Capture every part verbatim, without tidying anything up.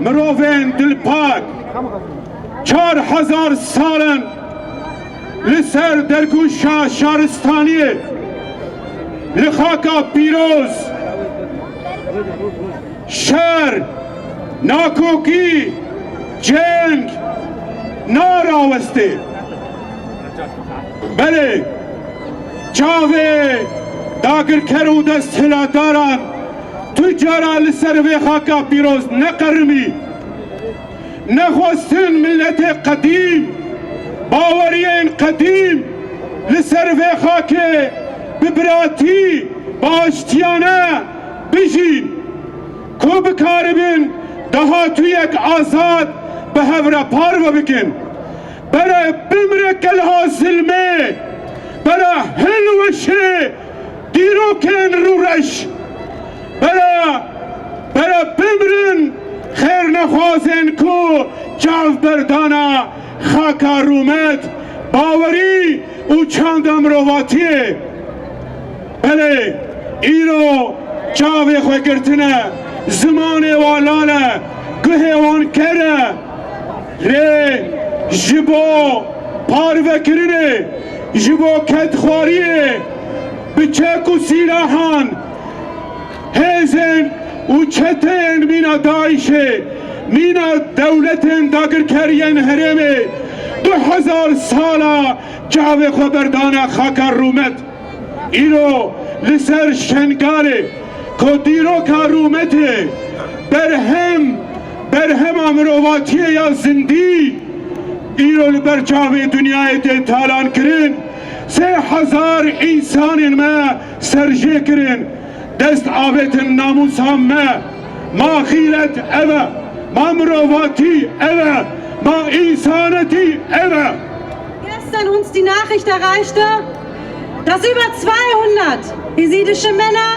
Mirovên dilpak çar hezar sal in li ser dergûşa şaristaniyê li xaka pîroz şer, nakokî, ceng narawestê. Belê, çavê dagirker û desthilatdaran tu cara li ser vê xaka pîroz neqerimî. Nexwestin miletê qedîm, baweriyên qedîm li ser vê xakê bi biratî, bi aştiyane bijîn, ku bikaribin dahatûyek azad bi hev re parve bikin. Bere bimre kelha zilmê, bere hilweşê dîrokên rûreş. Bere, bere bimrin xêrnexwazên ku çav berdana xaka rûmet, bawerî û çanda mirovatiyê. Belê, îro çavê xwe girtine, zimanê wan lal e, guhê wan ker e. Lê ji bo parvekirinê, ji bo kedxwariyê bi çek û sîlahan hêzên û çeteyên mîna DAIŞê, mîna dewletên dagirker yên herêmê du hezar sala çavê xwe berdana xaka rûmet. Îro li ser Şengalê ku dîroka rûmetê, berhem, berhema mirovatiyê ya zindî, îro li ber çavê dinyayê tê talan kirin, sê hezar însanên me serjê kirin. Dest avêtin namûsa me. Ma xîret ev e. Ma mirovatî ev e. Ma însanetî ev e. Gestern uns die Nachricht erreichte, dass über zweihundert jesidische Männer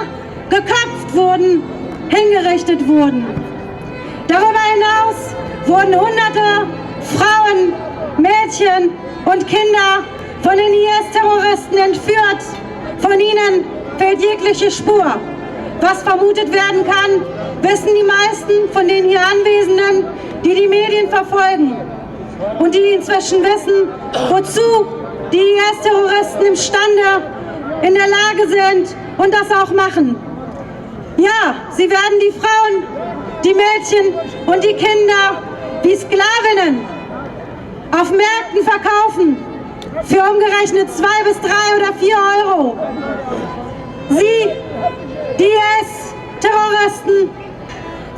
geköpft wurden, hingerichtet wurden. Darüber hinaus wurden hunderte Frauen, Mädchen und Kinder von den I S-Terroristen entführt. Von ihnen fehlt jegliche Spur. Was vermutet werden kann, wissen die meisten von den hier Anwesenden, die die Medien verfolgen und die inzwischen wissen, wozu die I S-Terroristen imstande, in der Lage sind und das auch machen. Ja, sie werden die Frauen, die Mädchen und die Kinder wie Sklavinnen auf Märkten verkaufen für umgerechnet zwei bis drei oder vier Euro. Sie, die I S-Terroristen,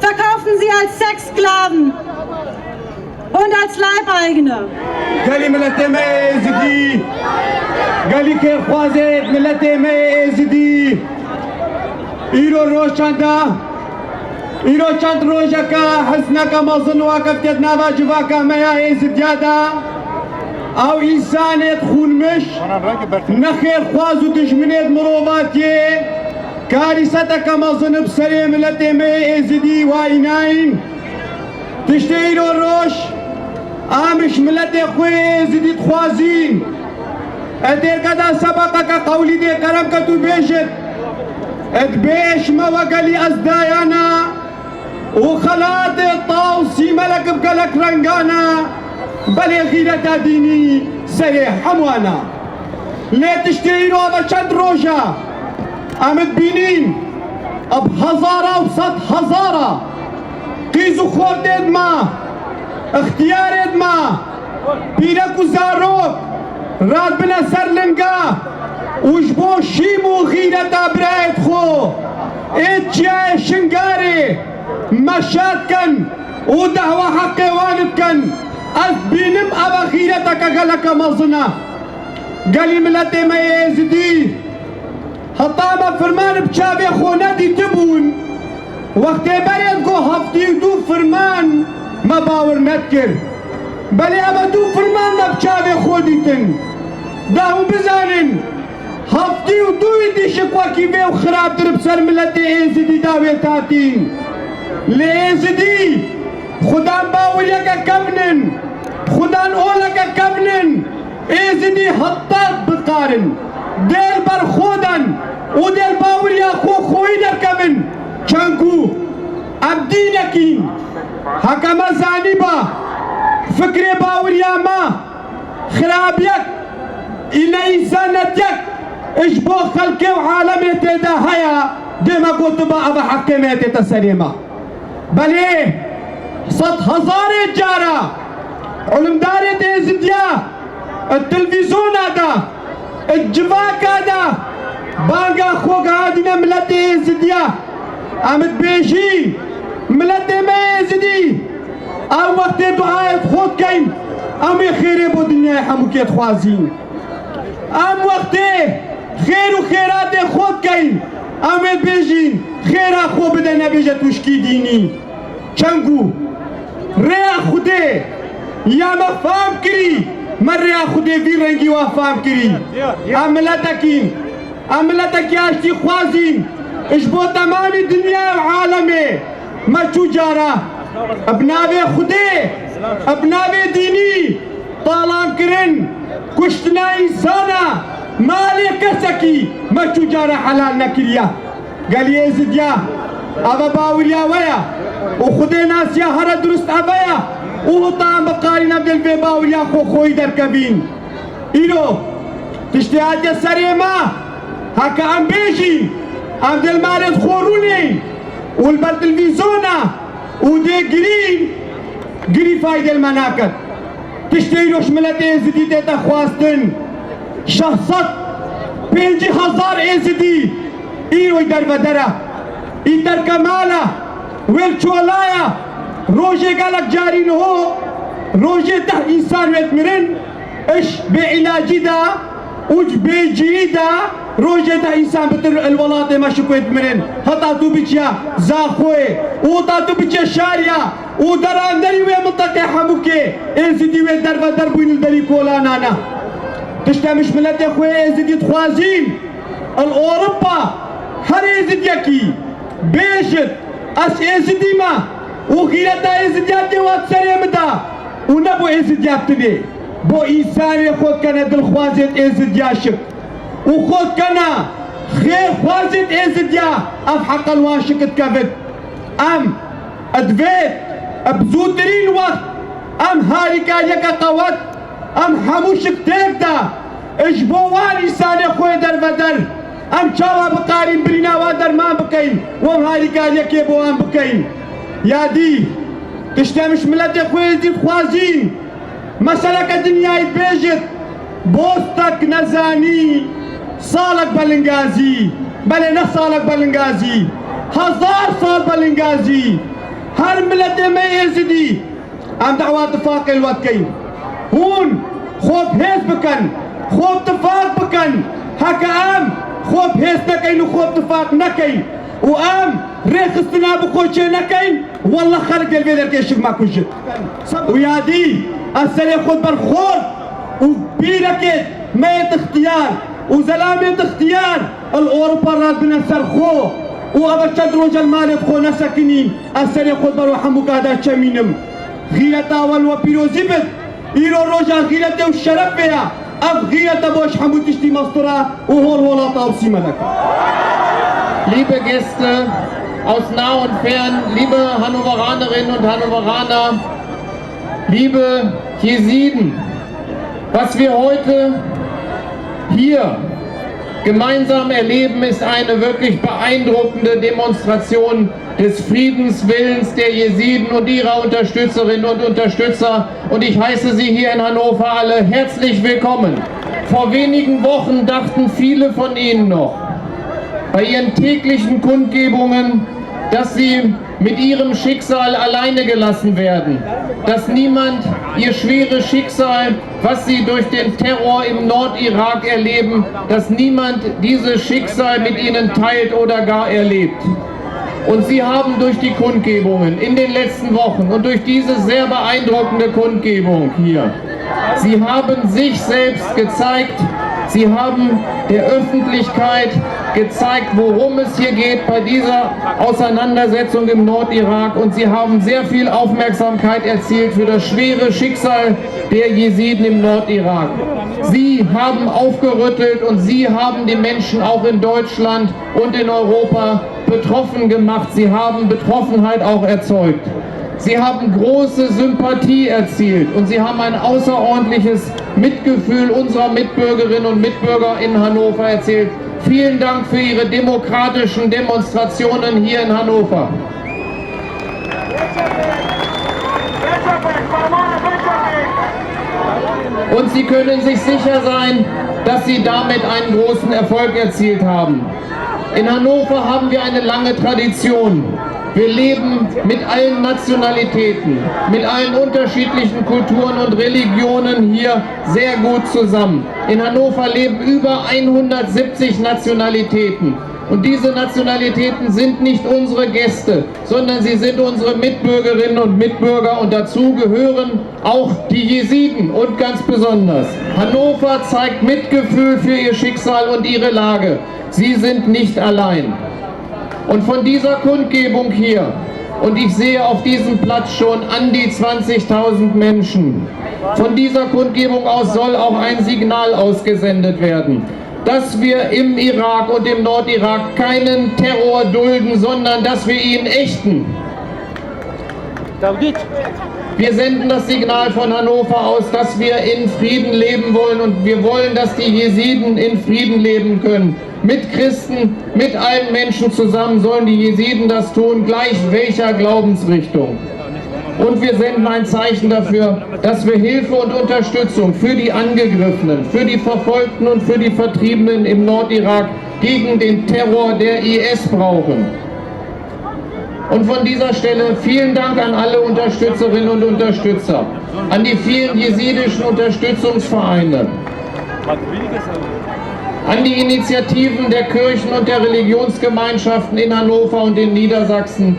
verkaufen sie als Sexsklaven und als Leibeigene. Gelî miletê me êzidî, gelî kêrxwazê miletê me êzidî, îro roj çend e? Îro çend rojeke hizneke mezin wekeftiye di nava civaka me ya êzidiya de. Ew însanê xûnmiş, nexêrxwaz û dijminê mirovatiyê, karîseteke mezin bi serê miletê me yê êzidî wa înayîn. Tiştê îro roj, em ji miletê xwe yê êzidî dixwazîn. Ê dêrke de sebeqeke qewlî dê kerem ke tu bêjit. Ê dibê ji me wegelî ez dayana û xelatê taw sîmelek bi gelek rengan e, belê xîreta dînî serê hemû wan e. Lê tiştê îro ve çend roj e, em dibînîn bi hezara û sed hezara qîz û xortên me, ixtiyarên me, pîrek û zarok radibine ser linga û ji bo şîm û xîreta birayê xwe ê çiyayê Şingalê meşa dikin û dehwa heqê wan dikin. Ez dibînim ev xîreteke geleke mezin e. Gelî miletê me yê êzidî, heta me firman bi çavê xwe nedîtibûn, wextê berê digot heftê û du firman, me bawer nedikir. Belê ev du firman me bi çavê xwe dîtin. Da hûn bizanin, heftê û du îdî ji wekî vê û xirabtir bi ser miletê êzidî dawêt hatîn. Lê êzidî, xudan baweriyeke kevn in, xudan oleke kevn in. Êzidî heta bikarin dê li ber xwe dan û dê li baweriya xwe xweyî derkevin. Çend ku Em dînekîn. Heke me zanîba, fikrê baweriya me, xirabiyek, îne însanetiyek ji bo xelkê û alemê tê de heye, dê me gotiba, eva heqê me tête serê me. Belê, sed hezarê cara ulimdarê Êzidiya, di televîzyona de, di civaka de, banga xwe gihandîne miletê Êzidiya. Em dibêjîn, miletê me Êzidî, em wextê duayê xwe dikeyn, em ê xêrê bo dinyayê hemûkê dixwazîn. Em wextê xêr û xêratê xwe dikeyn, em ê dibêjîn, xêra xwe bide, nebêje tûşkî dînî. Çend ku rêya Xwedê ya me fam kirî, me rêya Xwedê vî rengî wa fam kirî. Em miletekîn, em miletekî aştîxwazîn, ji bo temamî dinya û alemê me çû cara bi navê Xwedê, bi navê dînî, talankirin, kuştina însana, malê kesekî me çû cara helal nekiriye. Gelî Êzidiya, eva baweriya we ye û Xwedê nasiya here dirust eve ye û heta em biqarîne em dê li vê baweriya xwe xweyî derkevîn. Îro tiştê hatiye serê me, heke em bêjîn, em dê li malê xwe rûnên û li ber televîzyona û dê girîn, girî fayde li me naket. Tiştê îro ji miletê Êzidî tête xwestin, şeş sed pêncî hezar Êzidî îro derveder e. Î terke mal e, wê li çolaya. Rojê gelek carî niho, rojê deh însan wê dimirin, ji bêîlacî de û ji bêciyî de rojê deh însan bitir li welatê me şik wê dimirin. Heta tu biçiya Zaxoyê û heta tu biçiya Şariya û deranderî wê minteqê hemûkê Êzidî wê derveder bûyn li derî kolanan e. Tişt em ji miletê xwe yê Êzidî dixwazîn, li Ewropa her Êzidiyekî bêjit, ez Êzidî me û xîreta Êzidiya tê wa serê min de û ne bo Êzidiya tinê, bo însanê xwe dikene dilxwazêt Êzidiya şik û xwe dikene xêrxwazêt Êzidiya, ev heqe li wan şik dikevit. Em divê bi zûtirîn wext em harîkariyeke qewet, em hemû şik têk de ji bo wan însanê xwe yê derveder, em çawa bikarîn birîna wan derman bikeyn û em harîkariyekê bo wan bikeyn. Ya dî, tişt em ji miletê xwe yê Êzidî dixwazîn, meseleke dinyayî dibêjit, bostek nezanî, salek belingazî, belê ne salek belingazî, hezar sal belingazî. Her miletê me Êzidî, em dawa tifaqê li we dikeyn. Hûn xwe bi hêz bikin, xwe bi tifaq bikin. Heke em xwe bi hêz nekeyn û xwe bi tifaq nekeyn û em rêxistina bi xwe çê nekeyn, Wallah xelk dê li vê derkê şik me kujit. Û ya dî, ez serê xwe berxwar û pîrekê me yê ixtiyar û zelamê ixtiyar li Ewropa radibine ser xwe û ev çend roj li malê xwe nesekinîn, ez serê xwe ber we hemû kada çemînim. Xîreta we li we pîrozî bit. Îro roja xîretê û şerefê ye. Ev xîret e bo ji hemû tiştî mestir e û hol holata û sîmelek e. Liebe Gäste aus nah und fern, liebe Hannoveranerinnen und Hannoveraner, liebe Jesiden, was wir heute hier gemeinsam erleben, ist eine wirklich beeindruckende Demonstration des Friedenswillens der Jesiden und ihrer Unterstützerinnen und Unterstützer. Und ich heiße Sie hier in Hannover alle herzlich willkommen. Vor wenigen Wochen dachten viele von Ihnen noch bei Ihren täglichen Kundgebungen, dass Sie mit Ihrem Schicksal alleine gelassen werden, dass niemand Ihr schweres Schicksal, was Sie durch den Terror im Nordirak erleben, dass niemand dieses Schicksal mit Ihnen teilt oder gar erlebt. Und Sie haben durch die Kundgebungen in den letzten Wochen und durch diese sehr beeindruckende Kundgebung hier, Sie haben sich selbst gezeigt, Sie haben der Öffentlichkeit gezeigt, worum es hier geht bei dieser Auseinandersetzung im Nordirak. Und Sie haben sehr viel Aufmerksamkeit erzielt für das schwere Schicksal der Jesiden im Nordirak. Sie haben aufgerüttelt und Sie haben die Menschen auch in Deutschland und in Europa betroffen gemacht, Sie haben Betroffenheit auch erzeugt. Sie haben große Sympathie erzielt und Sie haben ein außerordentliches Mitgefühl unserer Mitbürgerinnen und Mitbürger in Hannover erzielt. Vielen Dank für Ihre demokratischen Demonstrationen hier in Hannover. Und Sie können sich sicher sein, dass Sie damit einen großen Erfolg erzielt haben. In Hannover haben wir eine lange Tradition. Wir leben mit allen Nationalitäten, mit allen unterschiedlichen Kulturen und Religionen hier sehr gut zusammen. In Hannover leben über einhundertsiebzig Nationalitäten. Und diese Nationalitäten sind nicht unsere Gäste, sondern sie sind unsere Mitbürgerinnen und Mitbürger und dazu gehören auch die Jesiden und ganz besonders. Hannover zeigt Mitgefühl für ihr Schicksal und ihre Lage. Sie sind nicht allein. Und von dieser Kundgebung hier, und ich sehe auf diesem Platz schon an die zwanzigtausend Menschen, von dieser Kundgebung aus soll auch ein Signal ausgesendet werden, dass wir im Irak und im Nordirak keinen Terror dulden, sondern dass wir ihn ächten. Wir senden das Signal von Hannover aus, dass wir in Frieden leben wollen und wir wollen, dass die Jesiden in Frieden leben können. Mit Christen, mit allen Menschen zusammen sollen die Jesiden das tun, gleich welcher Glaubensrichtung. Und wir senden ein Zeichen dafür, dass wir Hilfe und Unterstützung für die Angegriffenen, für die Verfolgten und für die Vertriebenen im Nordirak gegen den Terror der I S brauchen. Und von dieser Stelle vielen Dank an alle Unterstützerinnen und Unterstützer, an die vielen jesidischen Unterstützungsvereine, an die Initiativen der Kirchen und der Religionsgemeinschaften in Hannover und in Niedersachsen.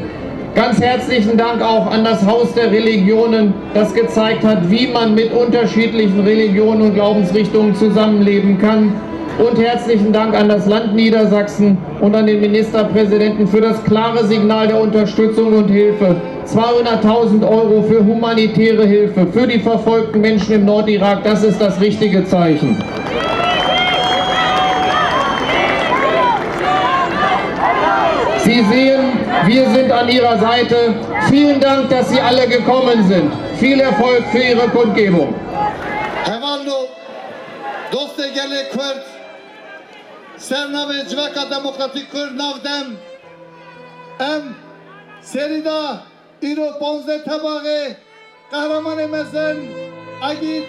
Ganz herzlichen Dank auch an das Haus der Religionen, das gezeigt hat, wie man mit unterschiedlichen Religionen und Glaubensrichtungen zusammenleben kann. Und herzlichen Dank an das Land Niedersachsen und an den Ministerpräsidenten für das klare Signal der Unterstützung und Hilfe. Zweihunderttausend Euro für humanitäre Hilfe für die verfolgten Menschen im Nordirak, das ist das richtige Zeichen. Sie sehen, wir sind an Ihrer Seite. Vielen Dank, dass Sie alle gekommen sind. Viel Erfolg für Ihre Kundgebung. Hevalno, dostê gelê Kurd, ser navê Civaka Demokratîk Kurd, Navdem, em serî da îro panzdeh Tebaxê qehremanê mezin Egîd,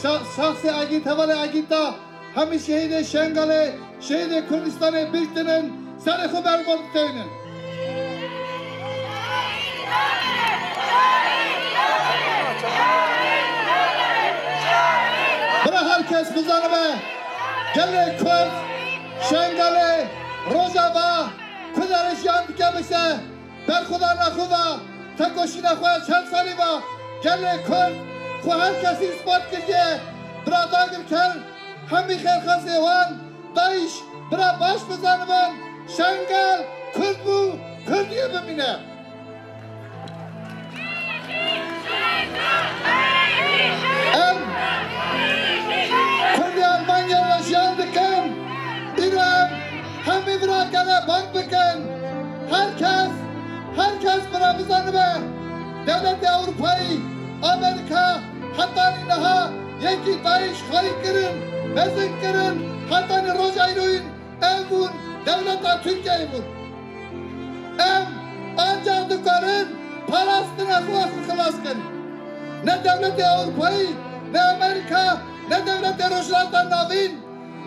şa-, şaxsê Egîd, hevalê Egîd da hemî şehîdê Şengalê, şehîdê Kurdistanê bîr tinin, serê xwe ber xwe bitewînin. Bira her kes bizanibe, gelê Kurd, Şengalê, Rojava, ku derê jiyan dike bise, berxwedanê xwe ve, tekoşîna xwe çend salî ve, gelê Kurd xwe her kesî îspat kiriye, bira dagirker, hemî xêrxwazê wan, DAIŞ, bira baş bizanibin, Şengal Kurd bû, Kurdiyê bimîne. Em Kurdê Almanya re jiyan dikin, îro em hemî vira gele bang bikin. Her kes, her kes bira bizanibe, dewletê Ewropayî, Amerîka, hetanî niha yekî DAIŞ xayî kirin, mezin kirin, hetanî roja îroyîn ev bûn, dewleta Tirkiyeyê bûn. Em ancax dikarin parastina xwe xwe xilas kin. Ne dewletê Ewropayî, ne Amerîka, ne dewletê Rojhilata Navîn,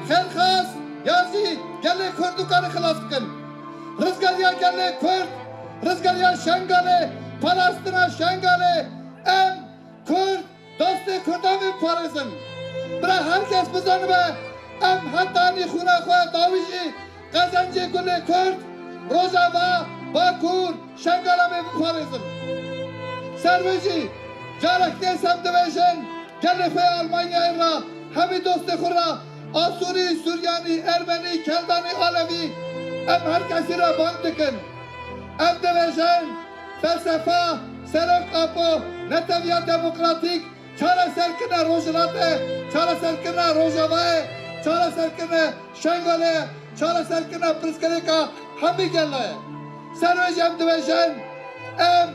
Xêrxas ya jî gelê Kurd dikarin xilas bikin. Rizgariya gelê Kurd, rizgariya Şengalê, parastina Şengalê, em Kurd, dostê Kurdan biparêzin. Bira her kes bizanibe, em hetanî xûna xwe dawî jî qezencê gulê Kurd, Rojava, Bakur, Şengala me biparêzin. Ser wê jî carek dî em dibêjin, gelê xwe yê Almanyayê re, hemî dostê xwe re, Asûrî, Suryanî, Ermenî, Keldanî, Alevî, em her kesî re bang dikin. Em dibêjin, felsefa Serok Apo, netewiya demokratîk, çareserkirina Rojhilatê, çareserkirina Rojavayê, çareserkirina Şengalê, çareserkirina pirsgirêka Hemî gela ye. Ser wê jî em dibêjin, em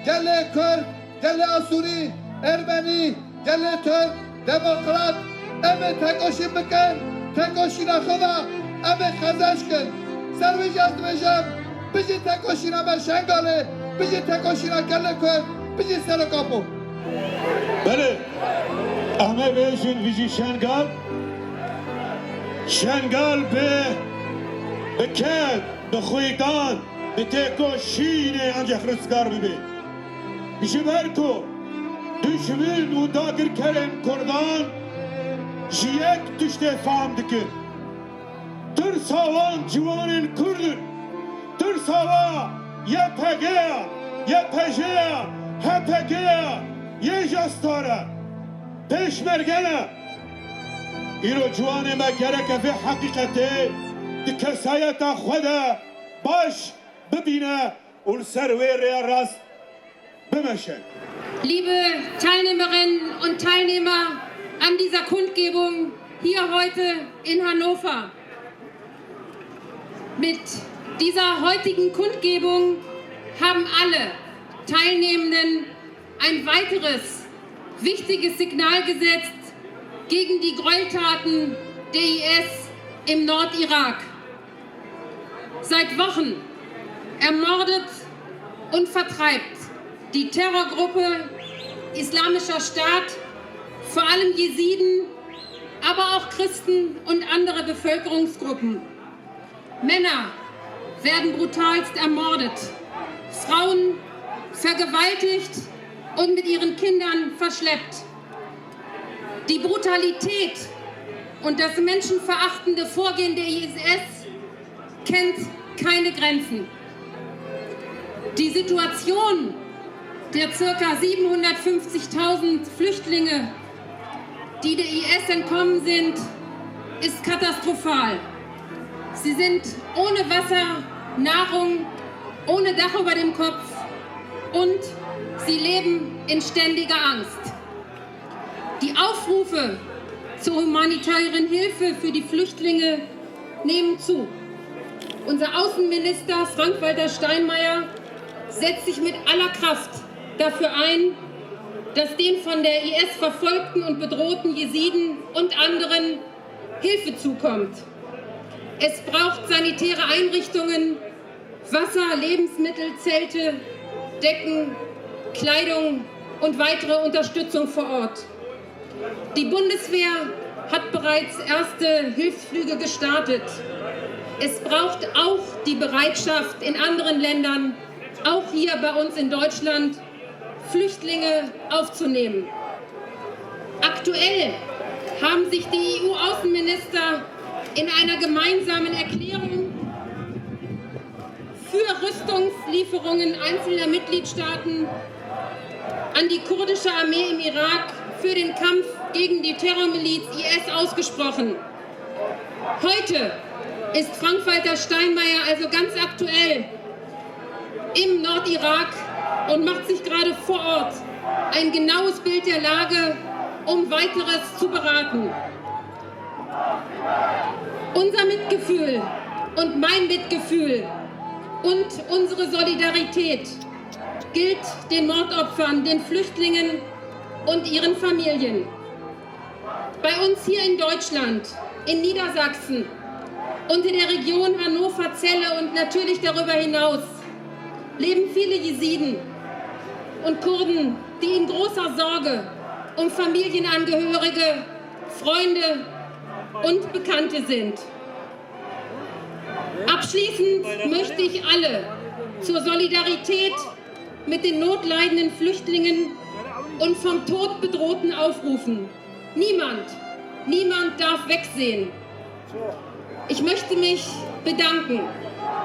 gelê Kurd, gelê Asûrî, Ermenî, gelê Tirk, demokrat, em ê tekoşîn bikin, tekoşîna xwe ve em ê qezenc kin. Ser wê jî ez dibêjim, bijî tekoşîna me Şengalê, bijî tekoşîna gelê Kurd, bijî Serok Apo. Belê, em ê bêjin bijî Şengal. Şengal bi, bi ked, bi xwîdan, bi têkoşînê ancî rizgar bibe. Ji ber ku dijmin û dagirkerên Kurdan ji yek tiştê fam dikin. Tirsa wan ciwanên Kurd in. Tirsa wa Y P G ya, Y P J ya, H P G ya, Y J A Star e, Pêşmerge ne. Îro ciwanê me gereke vê heqîqetê di kesayeta xwe de baş bibîne û li ser wê rêya rast bimeşe. Liebe Teilnehmerinnen und Teilnehmer an dieser Kundgebung hier heute in Hannover. Mit dieser heutigen Kundgebung haben alle Teilnehmenden ein weiteres wichtiges Signal gesetzt gegen die Gräueltaten der I S im Nordirak. Seit Wochen ermordet und vertreibt die Terrorgruppe Islamischer Staat vor allem Jesiden, aber auch Christen und andere Bevölkerungsgruppen. Männer werden brutalst ermordet, Frauen vergewaltigt und mit ihren Kindern verschleppt. Die Brutalität und das menschenverachtende Vorgehen der I S kennt keine Grenzen. Die Situation der circa siebenhundertfünfzigtausend Flüchtlinge, die der I S entkommen sind, ist katastrophal. Sie sind ohne Wasser, Nahrung, ohne Dach über dem Kopf und sie leben in ständiger Angst. Die Aufrufe zur humanitären Hilfe für die Flüchtlinge nehmen zu. Unser Außenminister Frank-Walter Steinmeier setzt sich mit aller Kraft dafür ein, dass den von der I S verfolgten und bedrohten Jesiden und anderen Hilfe zukommt. Es braucht sanitäre Einrichtungen, Wasser, Lebensmittel, Zelte, Decken, Kleidung und weitere Unterstützung vor Ort. Die Bundeswehr hat bereits erste Hilfsflüge gestartet. Es braucht auch die Bereitschaft in anderen Ländern, auch hier bei uns in Deutschland, Flüchtlinge aufzunehmen. Aktuell haben sich die E U-Außenminister in einer gemeinsamen Erklärung für Rüstungslieferungen einzelner Mitgliedstaaten an die kurdische Armee im Irak für den Kampf gegen die Terrormiliz I S ausgesprochen. Heute ist Frank-Walter Steinmeier also ganz aktuell im Nordirak und macht sich gerade vor Ort ein genaues Bild der Lage, um weiteres zu beraten. Unser Mitgefühl und mein Mitgefühl und unsere Solidarität gilt den Mordopfern, den Flüchtlingen und ihren Familien. Bei uns hier in Deutschland, in Niedersachsen und in der Region Hannover-Celle und natürlich darüber hinaus leben viele Jesiden und Kurden, die in großer Sorge um Familienangehörige, Freunde und Bekannte sind. Abschließend möchte ich alle zur Solidarität mit den notleidenden Flüchtlingen und vom Tod Bedrohten aufrufen. Niemand, niemand darf wegsehen. Ich möchte mich bedanken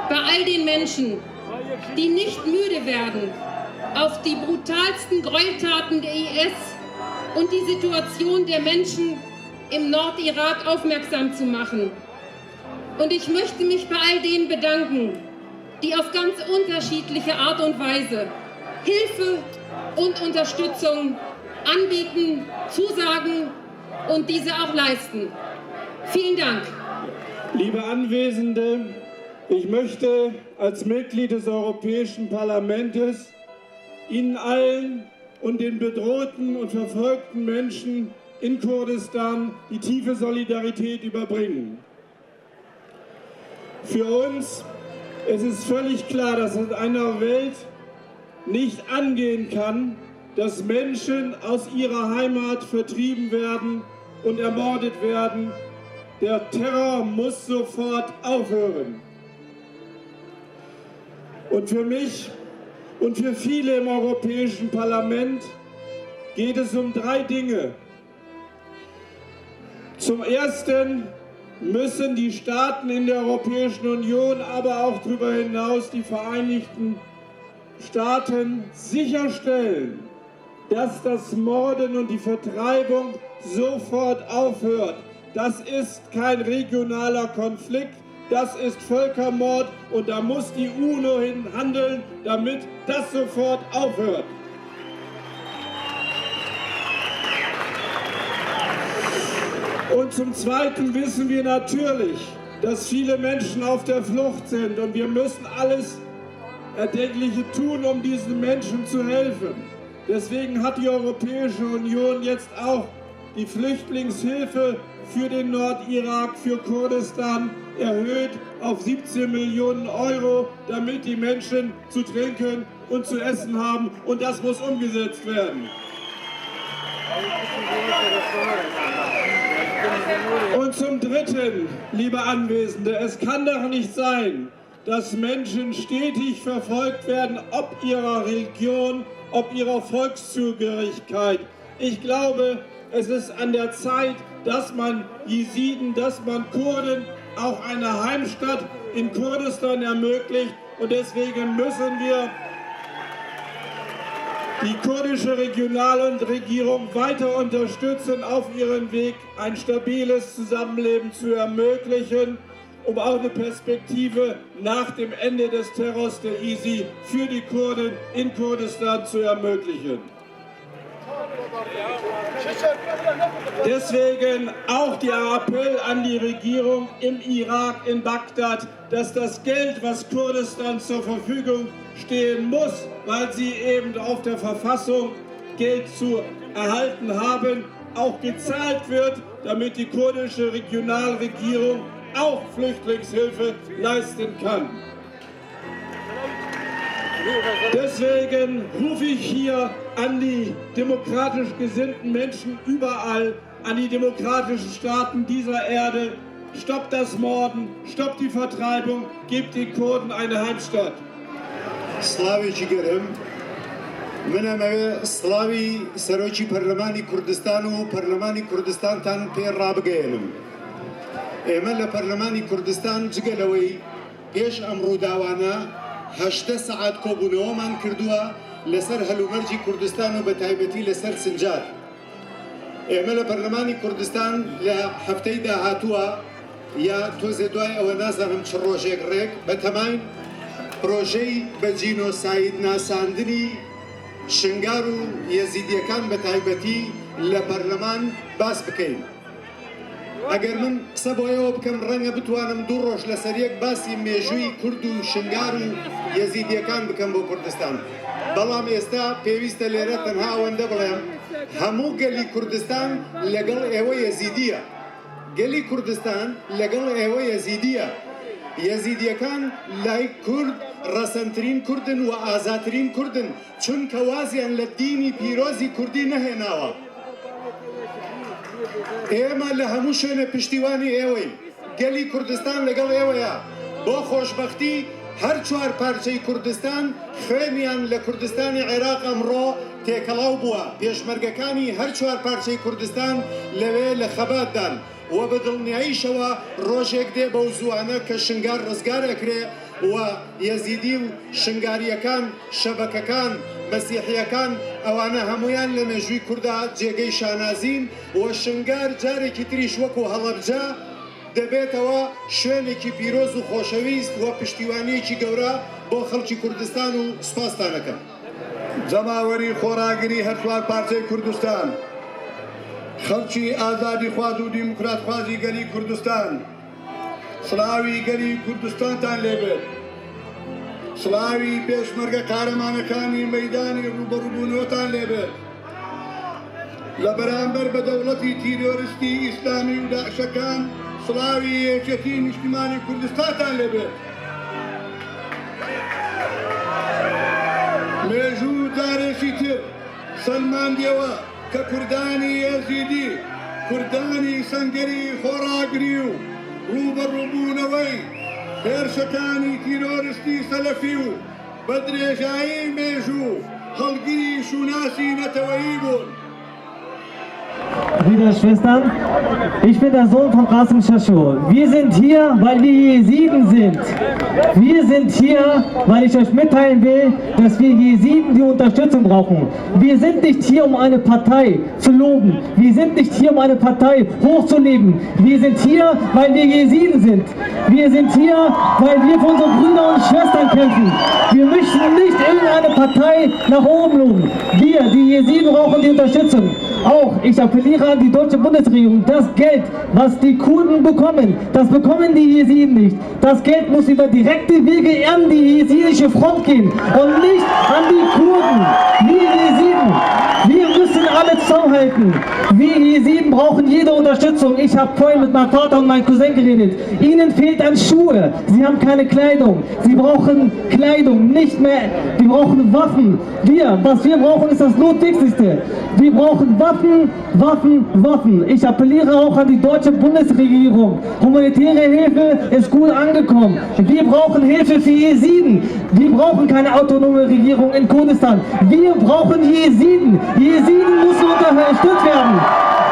bei all den Menschen, die nicht müde werden, auf die brutalsten Gräueltaten der I S und die Situation der Menschen im Nordirak aufmerksam zu machen. Und ich möchte mich bei all denen bedanken, die auf ganz unterschiedliche Art und Weise Hilfe und Unterstützung anbieten, zusagen und diese auch leisten. Vielen Dank. Liebe Anwesende, Ich möchte als Mitglied des Europäischen Parlaments Ihnen allen und den bedrohten und verfolgten Menschen in Kurdistan die tiefe Solidarität überbringen. Für uns ist es völlig klar, dass es in einer Welt nicht angehen kann, dass Menschen aus ihrer Heimat vertrieben werden und ermordet werden. Der Terror muss sofort aufhören. Und für mich und für viele im Europäischen Parlament geht es um drei Dinge. Zum Ersten müssen die Staaten in der Europäischen Union, aber auch darüber hinaus die Vereinigten Staaten sicherstellen, dass das Morden und die Vertreibung sofort aufhört. Das ist kein regionaler Konflikt, das ist Völkermord und da muss die UNO hin handeln, damit das sofort aufhört. Und zum Zweiten wissen wir natürlich, dass viele Menschen auf der Flucht sind und wir müssen alles Erdenkliche tun, um diesen Menschen zu helfen. Deswegen hat die Europäische Union jetzt auch die Flüchtlingshilfe für den Nordirak, für Kurdistan erhöht auf siebzehn Millionen Euro, damit die Menschen zu trinken und zu essen haben. Und das muss umgesetzt werden. Und zum Dritten, liebe Anwesende, es kann doch nicht sein, dass Menschen stetig verfolgt werden, ob ihrer Religion, ob ihrer Volkszugehörigkeit. Ich glaube, es ist an der Zeit, dass man Jesiden, dass man Kurden auch eine Heimstatt in Kurdistan ermöglicht. Und deswegen müssen wir die kurdische Regionalregierung weiter unterstützen auf ihrem Weg, ein stabiles Zusammenleben zu ermöglichen, um auch eine Perspektive nach dem Ende des Terrors der ISI für die Kurden in Kurdistan zu ermöglichen. Deswegen auch der Appell an die Regierung im Irak, in Bagdad, dass das Geld, was Kurdistan zur Verfügung stehen muss, weil sie eben auf der Verfassung Geld zu erhalten haben, auch gezahlt wird, damit die kurdische Regionalregierung auch Flüchtlingshilfe leisten kann. Deswegen rufe ich hier an die demokratisch gesinnten Menschen überall, an die demokratischen Staaten dieser Erde: Stoppt das Morden, stoppt die Vertreibung, gebt den Kurden eine Heimstatt. سڵاوێکی گەرم. من ئەمەوێ سڵاوی سەرۆکی پەرلەمانی کوردستان و پەرلەمانی کوردستانتان پێ ڕابگەیەنم. ئێمە لە پەرلەمانی کوردستان جگە لەوەی پێش ئەم ڕووداوانە هەشتە سەعات کۆبوونەوەمان کردووە لەسەر هەلومەرجی کوردستان و بە تایبەتی لەسەر سنجار. ئێمە لە پەرلەمانی کوردستان لە هەفتەی داهاتووە یا تۆزێ دوای ئەوە نازانم چ ڕۆژێک ڕێک بە تەماین پرۆژەی بە جینۆساید ناساندنی شنگار و یەزیدیەکان بە تایبەتی لە پەرلەمان باس بکەین. ئەگەر من قسە بۆ ئێوە بکەم، ڕەنگە بتوانم دوو ڕۆژ لەسەر یەک باسی مێژووی کورد و شنگار و یەزیدیەکان بکەم بۆ کوردستان. بەڵام ئێستا پێویستە لێرە تەنها ئەوەندە بڵێم، هەموو گەلی کوردستان لەگەڵ ئێوە یەزیدیە. گەلی کوردستان لەگەڵ ئێوە یەزیدیە. یەزیدیەکان لای کورد ڕەسەنترین کوردن و ئازاترین کوردن، چونکە وازیان لە دینی پیرۆزی کوردی نەهێناوە. ئێمە لە هەموو شوێنێ پشتیوانی ئێوەین. گەلی کوردستان لەگەڵ ئێوەیە. بۆ خۆشبەختی، هەر چوار پارچەی کوردستان خوێنیان لە کوردستانی عێراق ئەمڕۆ تێکەڵاو بووە. پێشمەرگەکانی هەر چوار پارچەی کوردستان لەوێ لە خەباتدان. و بە دڵنیاییشەوە ڕۆژێک دێ بەو زووانە کە شنگار ڕزگار ئەکرێ و یەزیدی و شنگاریەکان، شەبەکەکان، مەسیحیەکان، ئەوانە هەمویان لە مێژووی کوردا جێگەی شانازین و شنگار جارێکی تریش وەکو هەڵەبجە دەبێتەوە شوێنێکی پیرۆز و خۆشەویست و پشتیوانیەکی گەورە بۆ خەڵکی کوردستان و سوپاستانەکەم. جەماوەری خۆڕاگری هەر چوار پارچەی کوردستان، خەڵکی ئازادیخواز و دیموکراتخوازی گەلی کوردستان، سڵاوی گەلی کوردستانتان لێبێت. سڵاوی پێشمەرگە قارەمانەکانی مەیدانی ڕوبەڕووبوونەوەتان لێبێت. لە بەرامبەر بە دەوڵەتی تیرۆریستی ئیسلامی و داعشەکان، سڵاوی یەکێتی نیشتیمانی کوردستانتان لێبێت. مێژوو جارێکی تر سەلماندیەوە کە کوردانی ئێزیدی، کوردانی سەنگەری خۆڕاگری و ڕوبەڕووبوونەوەی هێرشەکانی تیرۆریستی سەلەفی و بە درێژایی مێژوو هەڵگری شووناسی نەتەوەیی بوون. Brüder, Schwestern, ich bin der Sohn von Qasim Shasho. Wir sind hier, weil wir Jesiden sind. Wir sind hier, weil ich euch mitteilen will, dass wir Jesiden die Unterstützung brauchen. Wir sind nicht hier, um eine Partei zu loben. Wir sind nicht hier, um eine Partei hochzuheben. Wir sind hier, weil wir Jesiden sind. Wir sind hier, weil wir für unsere Brüder und Schwestern kämpfen. Wir möchten nicht irgendeine Partei nach oben loben. Wir, die Jesiden, brauchen die Unterstützung. Auch ich appelliere an die deutsche Bundesregierung, das Geld, was die Kurden bekommen, das bekommen die Jesiden nicht. Das Geld muss über direkte Wege an die jesidische Front gehen und nicht an die Kurden. Wir Jesiden, wir müssen alle zusammenhalten. Wir Jesiden brauchen jede Unterstützung. Ich habe vorhin mit meinem Vater und meinem Cousin geredet. Ihnen fehlt an Schuhe. Sie haben keine Kleidung. Sie brauchen Kleidung, nicht mehr. Die brauchen Waffen. Wir, was wir brauchen, ist das Notwendigste. Wir brauchen Waffen, Waffen, Waffen. Ich appelliere auch an die deutsche Bundesregierung. Humanitäre Hilfe ist gut angekommen. Wir brauchen Hilfe für Jesiden. Wir brauchen keine autonome Regierung in Kurdistan. Wir brauchen Jesiden. Jesiden müssen unterstützt werden.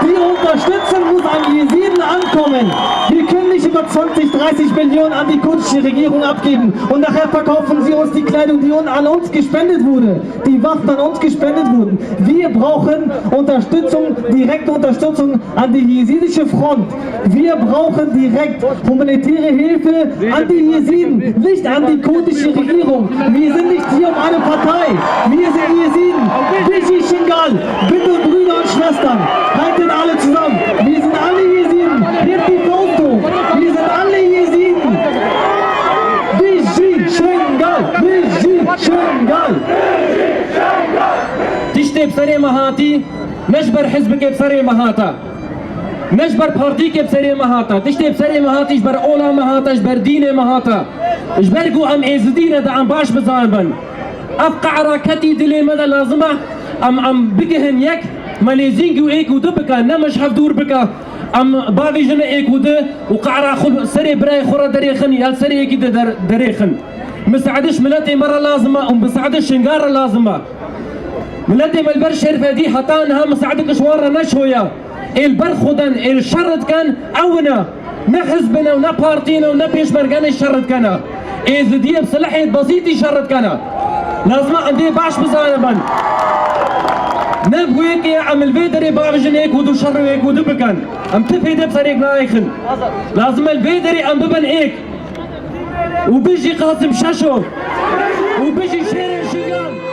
Die Unterstützung muss an Jesiden ankommen. Wir können nicht über zwanzig, dreißig Millionen an die kurdische Regierung abgeben und nachher verkaufen sie uns die Kleidung, die un-, an uns gespendet wurde, die Waffen an uns gespendet wurden. Wir brauchen Unterstützung, direkte Unterstützung an die jesidische Front. Wir brauchen direkt humanitäre Hilfe an die Jesiden, nicht an die kurdische Regierung. Wir sind nicht hier, um eine Partei. Wir sind Jesiden. Bijî Şingal, bitte Brüder und Schwestern, haltet alle zusammen. Wir sind alle Jesiden. Hebt die Faust hoch. Wir sind alle Jesiden. Bijî Şingal, bijî Şingal. Tiştê bi serê me hatî, ne ji ber hizbikê bi serê me hate. Ne ji ber partîkê bi serê me hate. Tiştê bi serê me hatî, ji ber ola me hate, ji ber dînê me hate. Ji ber ku em êzidî ne, de em baş bizanibin. Ev qehra ketî dilê me de, lazim e em, em bigihin yek, me lêzîngî û êk û du bike, ne me ji hev dûr bike. Em bavêjine êk û du û qehra xwe serê birayê xwe re derêxin, ya serê yekî de der-, derêxin. Misaediş miletê me re lazim e û misaediş Şingal re lazim e. Miletê me li ber şerfedî heta niha misaedik ji wan re neşoya. Ê li ber xwe den, ê li şer dikin, ew ne. Ne hizb in û ne partî ne û ne pêşmerge ne şer dikene. Êzidiyê bi silehê besîtî şer dikene. Lazim e em vê baş bizanibin. Ne bi wê yekê em li vê derê bavêjin êk û du şer û êk û du bikin. Em ti fêdê bi serê yek nayêxin. Lazim e li vê derê em bibin êk. Û bijî Qasim Şaşo. Û bijî şêrê Şingal.